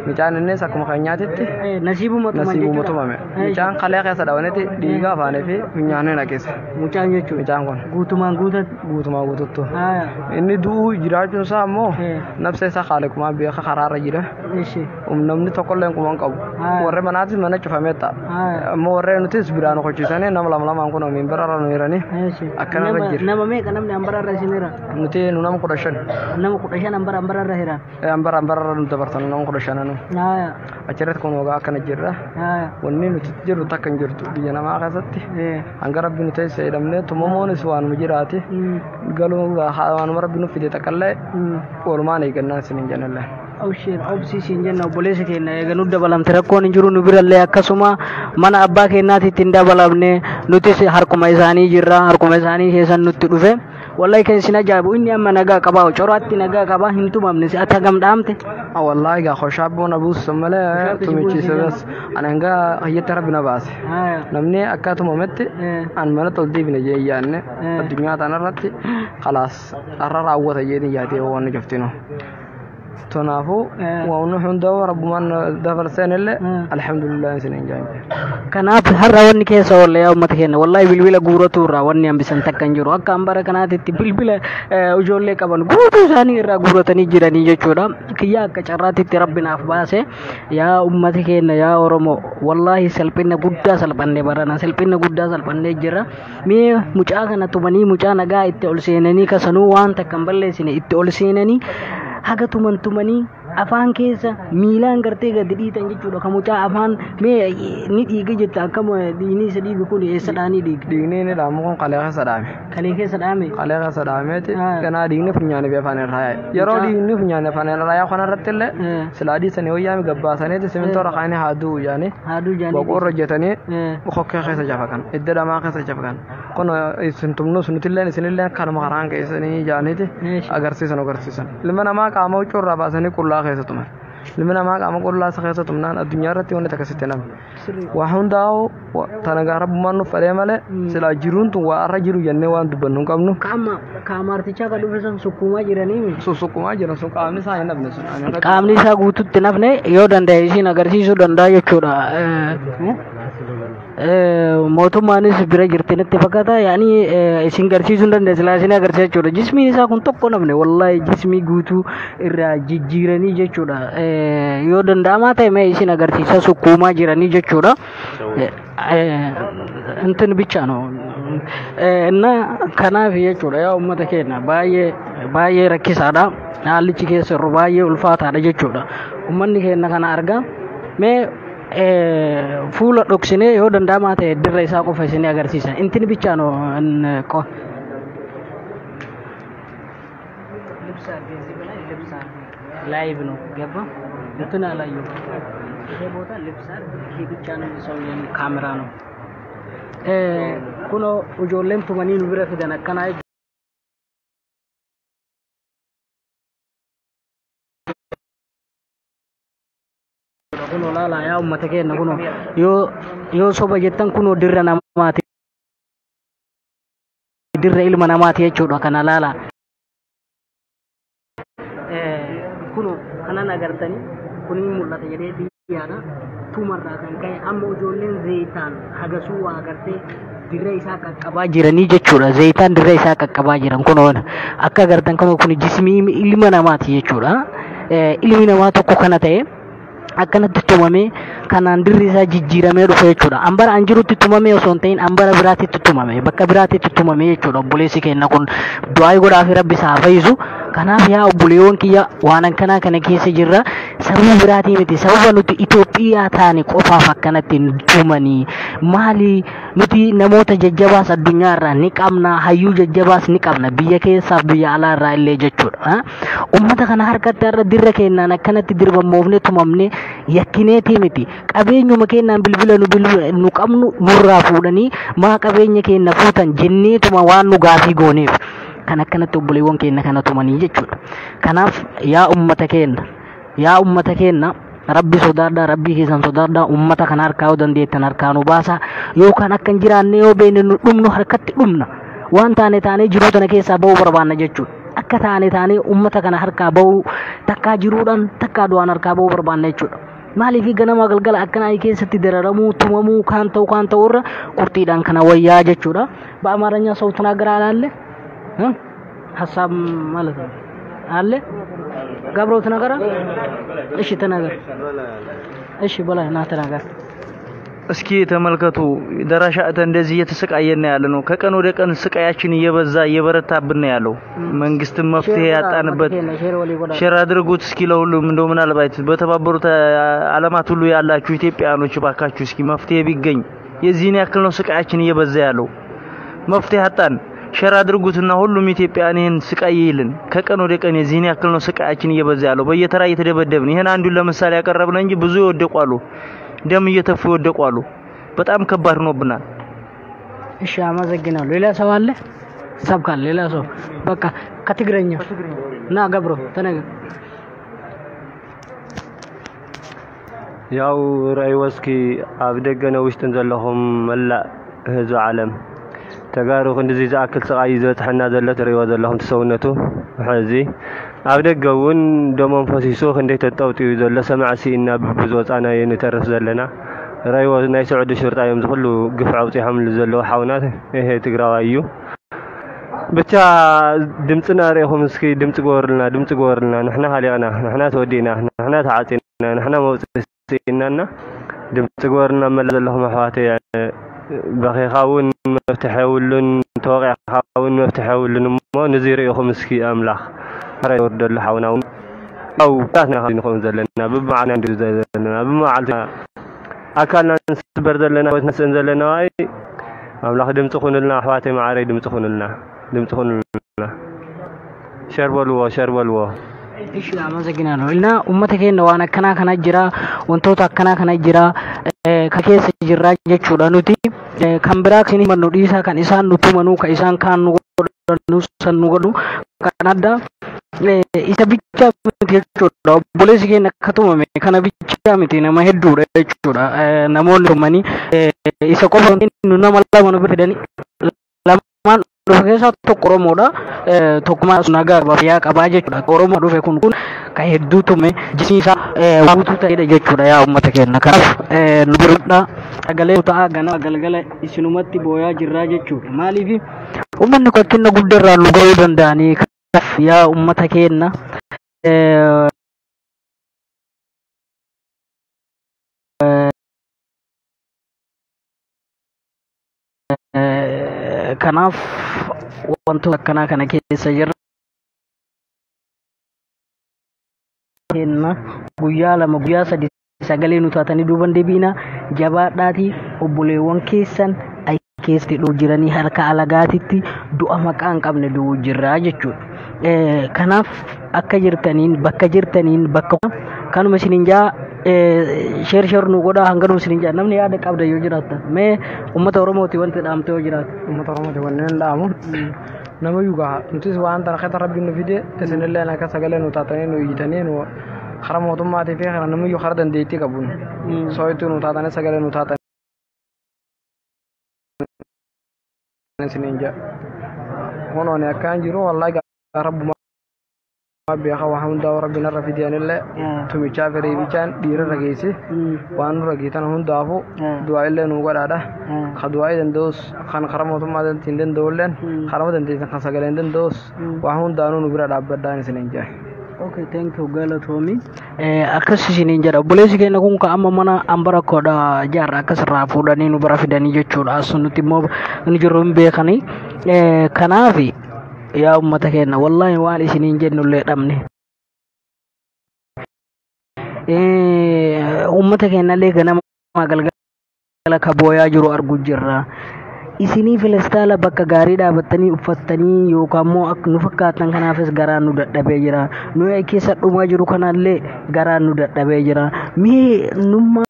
Mucaan innis akkuma keenyaatitti Nasiibuma tuman nasiibuma jechuudha. Tumame. Mucaan kalee keessa dhawanetti dhiiga afaanii fi funyaanii naqeesse. Mucaan jechuudha. Mucaan kun Guutumaan guutatti. Guutumaa guututtu. Haya. Inni du'uu jiraachuun isaa ammoo Eh. Nafsa isaa haaliqumaa beeka karaarra jira. Ishi. Namni tokkollee hin qabu. Haya. Warri manaatis mana cufamee ta'a. Haya. Ammoo warreen nutis biraan hojjechiisanii nama lama lamaan kun minbara irra nu hiranii Ishi. akkanarra Nama jira. Nama meeqa namni ambararra isinira? Nuti nu nama 15. Nama 15 ambararra hiran. Ambara irra nu dabarsan nama 15 nu. Haya. Achirratti kun ogaa akkana jirra. Haya. Wanni nuti jirru takka hin jirtu biyya namaa keessatti. Eh. Hanga rabbi nu teessee hidhamnee tumamoonis waanuma jiraati. Galuu waanuma rabbi nu fide takkallee walumaan eegannaa isin hin jennellee. Abshir obsiisiin jenna obboleessa keenya eega nu dabalamte rakkoon hin jiru nu birallee akkasuma mana abbaa keenyaatitti hin dabalamne nutis harkuma isaanii jirra harkuma isaanii keessan nutti dhufe wallahi kan isin ajaa'ibu inni amma nagaa qabaa coraatti nagaa qabaa hin tumamne si ati hagam dhaamte. Wallaahi gaa khoshaaboo na buusisan malee Khoshaabbi si tumichiise buusise. Bas ani hanga hiyyatti rabbi na baase. Namni akka tumametti an mana tol deebine jee yaadne addunyaa tanarratti khalaas har'a raawwata jeetin yaadee waan cuftinu. Kanaafuu waan hundaa rabbumaan dabarseen illee alhamdulillah isin hin jaanne. Kanaaf har'a wanni keessa oolle yaa uummata keenya wallahi bilbila guuratu irraa wanni hambisan takka hin jiru akka hambara kanaatitti bilbila ijoollee qaban guutuu isaanii irraa guuratanii jiranii jechuudha. Kiyya akka carraatitti rabbi naaf baase yaa uummata keenya yaa Oromoo wallahi salphina guddaa salphanne barana salphina guddaa salphannee jira. Mee mucaa kana tumanii mucaa nagaa itti ol seenanii kasanuu waan takka hin balleessine itti ol seenanii haga tuman tumanii afaan keessa miilaan gartee gadi dhiitan jechuudha. Kan mucaa afaan mee ni dhiiga jetta akkam dhiigni isa dhiigu kun eessa dhaanii dhiiga? Dhiigni inni dhaamu kun kalee keessa dhaame. Kalee keessa dhaame. Kalee keessa dhaameeti ganaa dhiigni funyaanii fi afaan irraa yaa'e. Yeroo dhiigni funyaanii afaan irraa yaa'u kanarratti illee silaa dhiisanii wayyaami gabbaasaniiti simintoo rakaanii haaduu yaani Haaduu jaanii. Boqoorra hojjetanii kokkee keessa jafaqan idda dhamaa keessa jafaqan kun isin tumnus nutilleen isinillee kanuma karaan keessanii jaaniiti agarsiisan agarsiisan. Ilma namaa qaama huccuu irraa baasanii qullaa keessa tuman. Ilmi namaa qaama qullaa isa keessa tumnaan addunyaa irratti wanti akkasitti namni. Waa hundaa'u tana gaa rabbummaan nuuf fedhee malee silaa jiruun tun waa irra jiru jennee waan dubbannu hin qabnu. Qaama kaamaartichaa kan dhufe san sukkuumaa jiranii. Susukkumaa jiran sun qaamni isaa hin dhabne sun. Ani irratti- Qaamni isaa guututti nafne yoo danda'e isin agarsiisuu danda'a jechuudha. Mootummaanis bira jirti natti fakkaata yaani isin garsiisuu hin dandeesse silaa isin agarsiisa jechuudha. Jismiin isaa kun tokko nafne wallahi jismii guutuu irraa jijjiiranii jechuudha. Yoo danda'amaa ta'e mee isin agarsiisa sukkuumaa jiranii jechuudha. እንትን ብቻ ነው እና kanaaf jechuudha yaa uummata keenya baay'ee baay'ee rakkisaadha haallichi keessa jiru baay'ee ulfaataadha jechuudha uummanni keenya kana argaa mee fuula dhoksinee yoo danda'amaa ta'e dirra isaa qofa isinii agarsiisa እንትን ብቻ ነው ቆ ልብስ አድርገህ እዚህ በላይ ልብስ አድርገህ ላይቭ ነው ገባ እንትን አላየሁም ይሄ ቦታ ልብስ አድርግ ይሄ ብቻ ነው ሰው ካሜራ ነው kunoo ijoolleen tumanii nu bira fidan akkanaa jechuudha. Kunoo laalaa yaa uummata keenya kunoo yoo yoo soba jettan kunoo dirra namaati dirra ilma namaati jechuudha kana laalaa. Kunoo kanan agartanii kuni mul'ata jedhee yaada tumarraa kan ka'e amma ijoolleen zayitaan hagasuu waa agartee dirra isaa qaqqabaa jiranii jechuudha. Zayitaan dirra isaa qaqqabaa jiran kunoo akka agartan kunoo kun jismii ilma namaati jechuudha. Ilmi namaa tokko kana ta'e akkanatti tumamee kanaan dirri isaa jijjiiramee dhufe jechuudha. Ambara an jirutti tumamee osoo hin ta'in ambara biraatitti tumame bakka biraatitti tumame jechuudha. Obboleessi keenya kun du'aa godhaa fi rabbi isaa haa fayyisu. Kanaaf yaa obboleewwan kiyya waan akkanaa kana keessa jirra. Sababa biraatii miti sababa nuti Itoophiyaa taane qofaaf akkanatti hin tumanii maali nuti namoota jajjabaas addunyaa irraa ni qabna hayyuu jajjabaas ni qabna biyya keessaaf biyya alaa irraa illee jechuudha. Uummata kana harkatti har'a dirra kennaan akkanatti dirbammoofne tumamne yakkineetii miti qabeenyuma kennaan bilbila nu bilbila nu qabnu nurraa fuudhanii maa qabeenya keenya fuutan jenneetuma waan nu gaafii gooneef kan akkanatti obboleewwan keenya kana tumanii jechuudha. Kanaaf yaa uummata keenya yaa uummata keenya rabbi sodaadhaa rabbii keessan sodaadhaa uummata kana harkaa yoo dandeettan harkaa nu baasa yookaan akka hin jiraanne yoo beekne nu dhumnu harkatti dhumna waan taane taanee jiruu tana keessaa ba'uu barbaanna jechuudha. Akka taane taanee uummata kana harkaa ba'uu takkaa jiruudhaan takkaa du'aan harkaa ba'uu barbaanna jechuudha. Maaliif ganama galgala akkanaa keessatti dararamuu tumamuu kaan ta'u irra qurxiidhaan kana wayyaa jechuudha. በአማርኛ ሰው ተናገረ አለ ሀሳብ ማለት ነው አለ ገብሮ ተናገረ። እሺ ተናገር። እሺ በላይ ና ተናገር። እስኪ ተመልከቱ፣ ደራሽ አጥተን እንደዚህ እየተሰቃየን ያለ ነው። ከቀን ወደ ቀን ስቃያችን እየበዛ እየበረታብን ነው ያለው። መንግስትም መፍትሄ ያጣንበት share አድርጉት እስኪ ለሁሉም እንደው ምናልባት በተባበሩት ዓለማት ሁሉ ያላችሁ ኢትዮጵያኖች ባካችሁ እስኪ መፍትሄ ቢገኝ። የዚህን ያክል ነው ስቃያችን እየበዛ ያለው። መፍትሄ አጣን። share አድርጉትና ሁሉም ኢትዮጵያን ይህን ስቃይ ይልን። ከቀን ወደ ቀን የዚህን ያክል ነው ስቃያችን እየበዛ ያለው። በየተራ እየተደበደብን ይሄን አንዱን ለምሳሌ ያቀረብን እንጂ ብዙ ይወደቋሉ፣ ደም እየተፉ ይወደቋሉ። በጣም ከባድ ሆኖብናል። እሺ አመሰግናለሁ። ሌላ ሰው አለ? ሀሳብ ካለ ሌላ ሰው በቃ ከትግረኛ ና ገብሮ ተናገር። ያው ረእይዎ እስኪ ኣብ ደገ ውሽጥን ዘለኹም መላእ ህዝቢ ዓለም ተጋሩ ክንዲዚ ዝኣክል ስቃይ ዝበፅሐና ዘሎ ትርእይዎ ዘለኹም ትሰውነቱ ሕዚ ኣብ ደገ እውን ደሞም ፈሲሱ ክንደይ ተንጠብጢዩ ዘሎ ሰማዕ ሲኢና ብዝወፃናዮ ንተርፍ ዘለና። ረእይዎ ናይ ስዑዲ ሽርጣ እዮም ዝኩሉ ግፍዒ ኣውፂሖም ዘለዉ ሓውና ይሄ ትግራዋይ እዩ። ብቻ ድምፅና ሪኢኹም እስኪ ድምፂ ግበሩልና፣ ድምፂ ግበሩልና። ንሕና ሃሊቕና፣ ንሕና ተወዲእና፣ ንሕና ተዓፂና፣ ንሕና መውፅኢ ስኢናና ድምፂ ግበሩልና። መላእ ዘለኹም ኣሕዋተይ በኺኻ እውን መፍትሒ የብሉን፣ ተወቂዕኻ እውን መፍትሒ የብሉን እሞ ነዚ ሪኢኹም እስኪ ኣምላኽ ወርደሉ ሓውና እውን ያው ታትና ንኸውን ዘለና ብመዓልና ንድዩ ዘለና ብመዓልቲ ኣካልና ንስበር ዘለና ህይወትና ንስእን ዘለና ዋይ ኣምላኽ ድምፂ ኩኑልና ኣሕዋተይ ማዕረይ ድምፂ ኩኑልና፣ ድምፂ ኩኑልና። share በልዎ፣ share በልዎ። እሺ አመሰግናለሁ። እና uummata keenya waan akkanaa kana jira, wantoota akkanaa kana jira kan keessa jirra jechuudha nuti. Kan biraa isin himannu dhiisaa kan isaan nu tumanuu kan isaan kaan nu godhanu san nu godhu kan adda isa bichaa miti jechuudha. Obboleessi keenya akka tumame kana bichaa miti, nama hedduudha jechuudha. Namoonni tumanii isa qofa nu nama lama nu bira fidanii lamaan dhufe keessaa tokko Oromoodha. Tokkummaa nagaa fayyaa qabaa jechuudha. Oromoo dhufe kun kan hedduu tume jisni isaa guutuu ta'edha jechuudha yaa uummata keenya. Kanaaf nu biruudha sagalee ta'a ganama galgala isinumatti booyaa jirraa jechuudha. Maaliif uummanni kun rakkina guddaa nu ga'uu danda'anii. Kanaaf yaa uummata keenya kanaaf wantoota akkanaa kana keessa jirra. Kenna guyyaa lama guyyaa sadi sagalee nu taatanii duuban deebiina jabaadhaatii obboleewwan keessan keessatti dhufu jiranii harka alagaatitti du'a maqaa hin qabne du'u jirraa jechuudha. Kanaaf akka jirtaniin bakka jirtaniin bakka kanuma isiniin jaa share share nu godhaa hanganuma isiniin jaa namni yaada qabda yoo jiraatta mee uummata Oromooti wanti dhaamte yoo jiraate. Uummata Oromooti wanneen dhaamu nama yugaa nutis waan tana keessa rabbiin nu fide isinillee akka sagalee nu taatanii nu iyyitanii nu kara mootummaatii fi kara namiyyuu kara dandeettii qabuun sooyituu nu taatanii sagalee nu taatanii isiniin jaa. Kunooni akkaan jiru wallaahi rabbuma beeka waa hundaa rabbi narra fidiyanillee tumichaa fi reebichaan dhiirarra geessi waan nurra geetan hundaafuu du'aa illee nuu godhaadha. Ka du'aa danda'us kan kara mootummaa hin danda'ulleen karama dandeessan kan sagalee hin danda'us waa hundaanuu nu bira dhaabbadhaan isiniin jaa. Okay, thank you galatoomi. Akkas isiniin jedha obboleessi keenya kun ka amma mana hambara koodha jaarra akkasirraa fuudhanii nu bira fidanii jechuudha. As nuti immoo nu jirru hin beekanii. Kanaaf yaa uummata keenya wallaahi waan isiniin jennullee dhabne. Uummata keenyallee ganama galgala ka booyaa jiru argu jirra. Isinii filestaala bakka gaarii dhaabattanii uffattanii yookaan immoo akka nu fakkaatan kanaafis garaan nu dadhabee jira. Nu keessa dhumaa jiru kanallee garaan nu dadhabee jira. Mee nummaan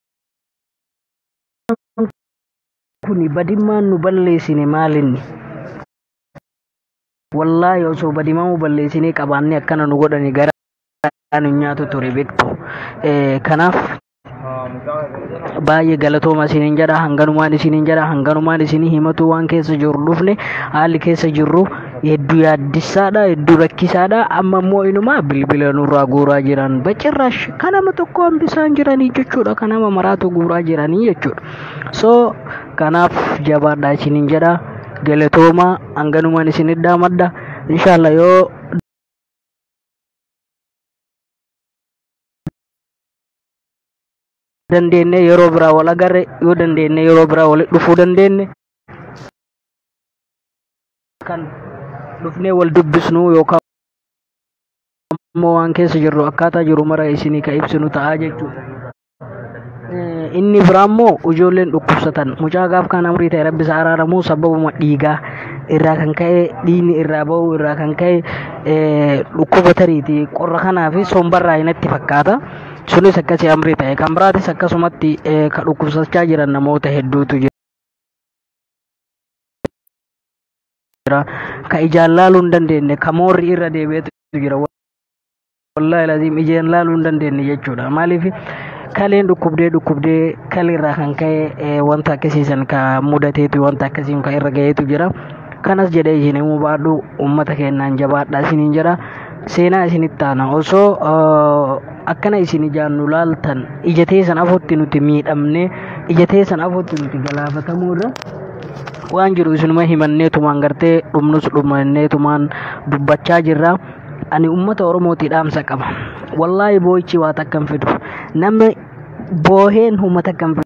kuni badimmaan nu balleessine maalinni? Wallaahi osoo badimaa nu balleessinee qabaannee akkana nu godhani garaa nu nyaatu ture beektu. Kanaaf baay'ee galatooma isiniin jedha hanganumaan isiniin jedha hanganumaan isinii himatu waan keessa jirru dhufne haalli keessa jirru Hedduu yaaddessaadha, hedduu rakkisaadha. Amma immoo inumaa bilbila nurraa guuraa jiran bacirraash kan nama tokko hambisaan jiranii jechuudha. Kan nama maraatu guuraa jiranii jechuudha. So kanaaf jabaadhaa isiniin jedha. Galatoomaa, hanganumaan isin dhaamadha. Inshallah yoo dandeenye yeroo biraa wal agarre, yoo dandeenye yeroo biraa walitti dhufuu dandeenye kan dhufnee wal dubbisnu yookaan immoo waan keessa jirru akkaataa jiru mara isinii ka ibsinu ta'aa jechuudha. Inni biraa immoo ijoolleen dhukkubsatan mucaa gaaf kan amrii ta'e rabbi isa araaramuu sababuma dhiigaa irraa kan ka'e, dhiigni irraa ba'uu irraa kan ka'e dhukkuba tariiti qorra kanaa fi sombarraa inatti fakkaata. Sunis akkasii amrii ta'e. Kan biraatis akkasumatti kan dhukkubsachaa jiran namoota hedduutu jira. Ka ijaan laaluu hin dandeenye, ka moorri irra deebi'etu jira. Wallaahi laziim ijaan laaluu hin dandeenye jechuudha. Maaliif kaleen dhukkubdee dhukkubdee kaleerraa kan ka'e wanta akkasiisan ka mudateetu wanta akkasiin ka irra ga'eetu jira. Kanas jedhee isin himuu baadhu uummata keenyaan jabaadhaa isiniin jedha. Seenaa isinitti aana. Osoo akkana isin ijaan nu laaltan ija teessan afotti nuti miidhamne, ija teessan afotti nuti galaafatamuu irra waan jiru isinuma himanneetumaan gartee dhumnus dhumanneetumaan dubbachaa jirra. Ani uummata Oromootii dhaamsa qaba. Wallaahi boo'ichi waa takka hin fidu. Namni booheen uummata takka hin fidu.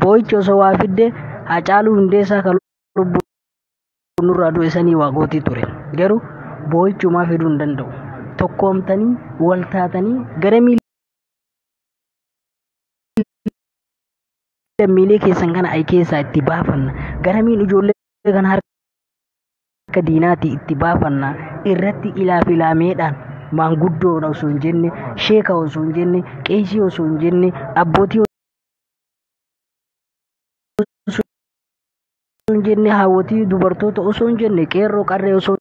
Boo'ichi osoo waa fidde Haacaaluu Hundeessaa kan lubbuu nurraa du'e sanii waa gootii ture. Garuu boo'ichumaa fiduu hin danda'u. Tokkoomtanii wal taatanii gara lammiilee keessan kana ay keessaa itti baafanna. Garamiin ijoollee kana harka diinaati itti baafanna. Irratti ilaaf ilaameedhaan maanguddoodha osoo hin jenne, sheeka osoo hin jenne, qeesii osoo hin jenne, abbootii osoo hin jenne, haawwotii dubartoota osoo hin jenne, qeerroo qarree osoo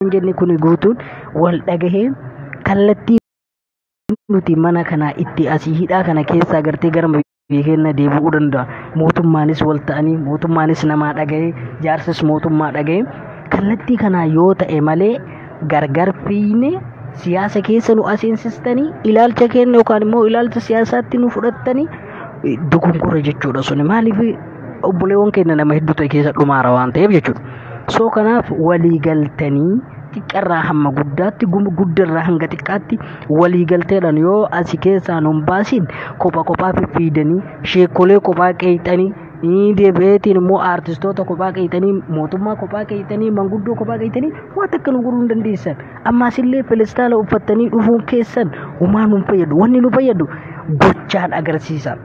hin jenne kuni guutuun wal dhagahee kallattii nuti mana kana itti asii hidhaa kana keessaa gartee gara biyya keenya deebi'uu danda'a. Mootummaanis wal ta'anii, mootummaanis namaa dhagahee, jaarsis mootummaa dhagahee kallattii kanaa yoo ta'e malee gargar fiine siyaasa keessa nu aseensistanii ilaalcha keenya yookaan immoo ilaalcha siyaasaatti nu fudhattanii dogongora jechuudha suni. Maaliif obboleewwan keenya nama hedduu ta'e keessa dhumaara waan ta'eef jechuudha. So kanaaf walii galtanii xiqqarraa hamma guddaatti, guddarraa hanga xiqqaatti walii galteedhaan yoo asi keessaa nu hin baasin kopha kophaa fiffiidanii sheekolee kophaa qeexanii deebi'eetiin immoo aartistoota kophaa qeexanii mootummaa kophaa qeexanii manguddoo kophaa qeexanii waan takka nu godhuu hin dandeessan. Ammaas illee filistaala uffattanii dhufuun keessan homaa nu hin fayyadu. Wanni nu fayyadu gochaan agarsiisa.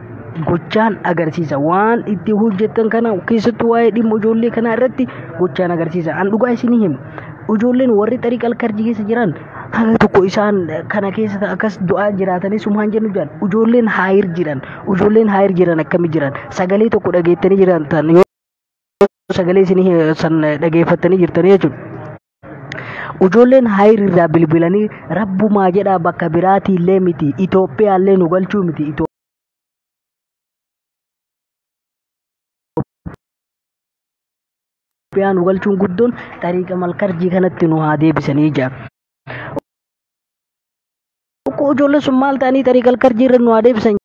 Gochaan agarsiisa. Waan itti hojjettan kana keessattuu waa'ee dhimma ijoollee kanaa irratti gochaan agarsiisa. An dhugaa isinii himu. Ijoolleen warri xariiqa alkarjii keessa jiran haga tokko isaan kana keessa akkas du'aa jiraatanis humaan jennu jiran. Ijoolleen haayir jiran. Ijoolleen haayir jiran akkami jiran. Sagalee tokko dhageettanii jiran tan yoo sagalee isinii san dhageeffattanii jirtanii jechuudha. Ijoolleen haayir irraa bilbilanii rabbumaa jedhaa bakka biraatii illee miti Itoophiyaa illee nu galchuu miti. Itoophiyaa nu galchuun guddoon xariiqa malkarjii kanatti nu haa deebisanii jira. Ijoolleen sun maal ta'anii xariiqa malkarjii irra nu haa deebisan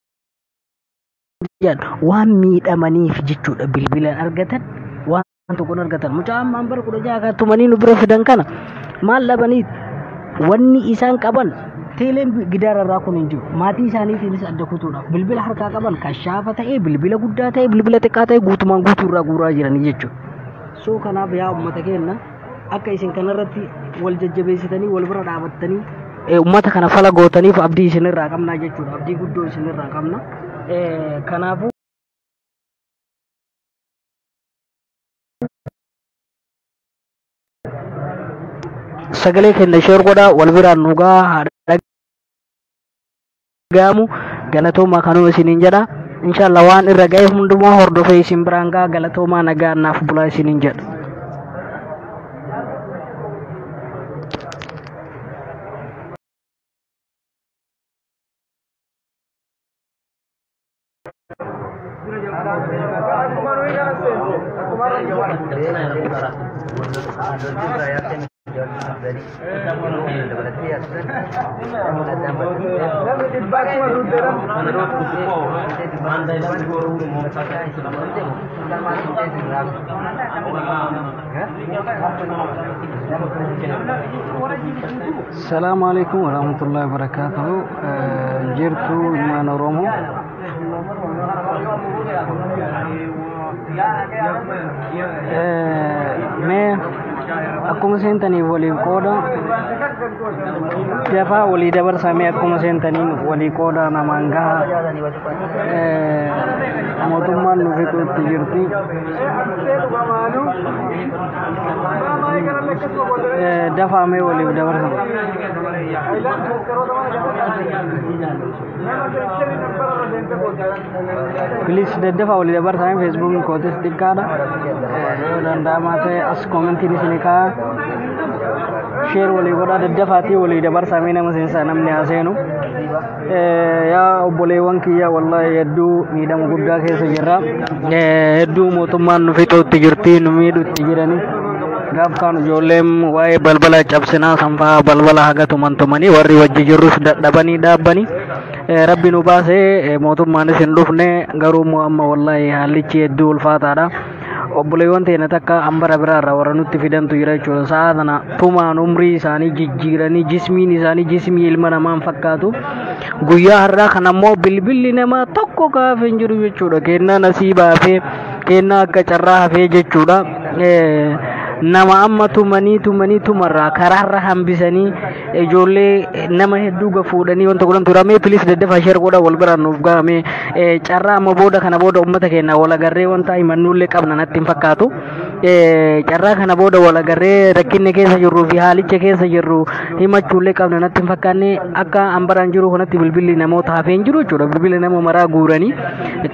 jedhan waan miidhamaniif jechuudha. Bilbilaan argatan waan tokkoon argatan. Mucaa ammaan bara 16 tumanii nu bira fidan kana maal dhabaniit wanni isaan qaban teeleen gidaara irraa kun hin jiru. Maatii isaaniitiinis adda kutuudhaaf bilbila harkaa qaban kashaafa ta'ee bilbila guddaa ta'ee bilbila xiqqaa ta'ee guutumaan guutuu irraa guuraa jiranii jechuudha. So kanaaf yaa uummata keenya akka isin kanarratti wal jajjabeessitanii wal bira dhaabattanii uummata kana fala gootaniif abdii isinirraa qabna jechuudha. Abdii guddoo isinirraa qabna. Kanaafuu sagalee keenya sheer godhaa wal biraan nu gahaa haa dhaga'amu. Galatoomaa kanuma isiniin jedha. Inshallah waan irra ga'e hundumaa hordofee isin biraan ga'a. Galatoomaa nagaa naaf bulaa isiniin jedha. Salaamu alaikum warahmatullahi wabarakatuhu. Jirtu ilmaan Oromoo. Mee akkuma seentaniif waliif qooda, dafaa walii dabarsaa. Mee akkuma seentaniin walii qooda, namaan gaha. Mootummaan nu fixuutti jirti. Dafaa mee waliif dabarsa. Please daddafaa walii dabarsaa. Feesbuukni kootis xiqqaadha. Yoo danda'amaa ta'e as koomentiin isinii kaa'a. Share walii godhaa, daddafaatii walii dabarsaa. Mee nama seensaa, namni haa seenu. Yaa obboleewwan kiyya, wallahi hedduu miidhama guddaa keessa jirra. Hedduu mootummaan nu fixuutti jirti, nu miidhutti jirani. Gaaf kaan ijoolleen waa'ee balbala cabsinaa sanfaa balbala haga tuman tumanii, warri wajji jirrus dadhabanii dhaabbanii. Rabbi nu baasee, mootummaanis hin dhufne. Garuu immoo amma wallahi haallichi hedduu ulfaataadha. Obboleewwan teenya takka hambara biraarraa warra nutti fidantu jira jechuudha. Sa'a kana tumaan umrii isaanii jijjiiranii, jismiin isaanii jismii ilma namaan fakkaatu. Guyyaa har'aa kana immoo bilbilli namaa tokko kaafee hin jiru jechuudha. Kennaa nasiibaa hafee, kennaa akka carraa hafee jechuudha. Nama amma tumanii tumanii tumarraa karaarra hambisanii, ijoollee nama hedduu gafuudhanii wanta godhan ture. Mee please daddafaa share godha, wal biraan nuuf gahame. Carraa amma booda kana booda uummata keenya wal agarree wanta himannuullee qabna natti hin fakkaatu. Carraa kana booda wal agarree rakkinni keessa jirruu fi haalicha keessa jirru himachuullee qabna natti hin fakkaanne. Akka hambaraan jiru kanatti bilbilli namoota hafee hin jiru jechuudha. Bilbila nama maraa guuranii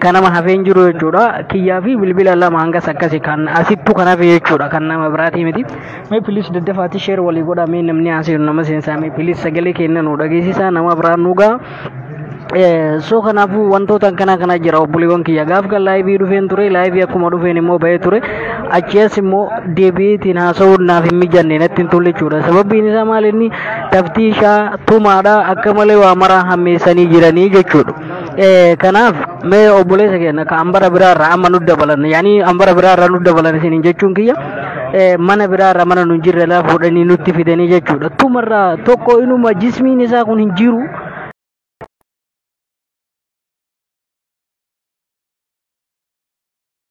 kan nama hafee hin jiru jechuudha. Kiyyaa fi bilbila lama hangas akkasi kan asittu kan hafe jechuudha, kan nama biraatii miti. Mee please daddafaati share walii godhaa. Mee namni haasa'u nama seensaa. Mee please sagalee kenna nu dhageessisaa, nama biraan nu ga'a. So kanaafuu wantoota akkana kana jira, obboleewwan kiyya. Gaaf kan live dhufeen ture, live akkuma dhufeen immoo bahee ture. Achi as immoo deebiitiin haasa'uun naaf hin mijanne, natti hin tolle jechuudha. Sababbiin isaa maal? Inni taftiishaa tumaadha, akka malee waa maraa hammeessanii jiranii jechuudha. Kanaaf mee obboleessa keenya ka hambara biraarraa amma nu dabalan, yaani hambara biraarraa nu dabalan isiniin jechuun kiyya, mana biraarraa mana nu jirre laa fuudhanii nutti fidanii jechuudha. Tumarraa tokko inuma jismiin isaa kun hin jiru.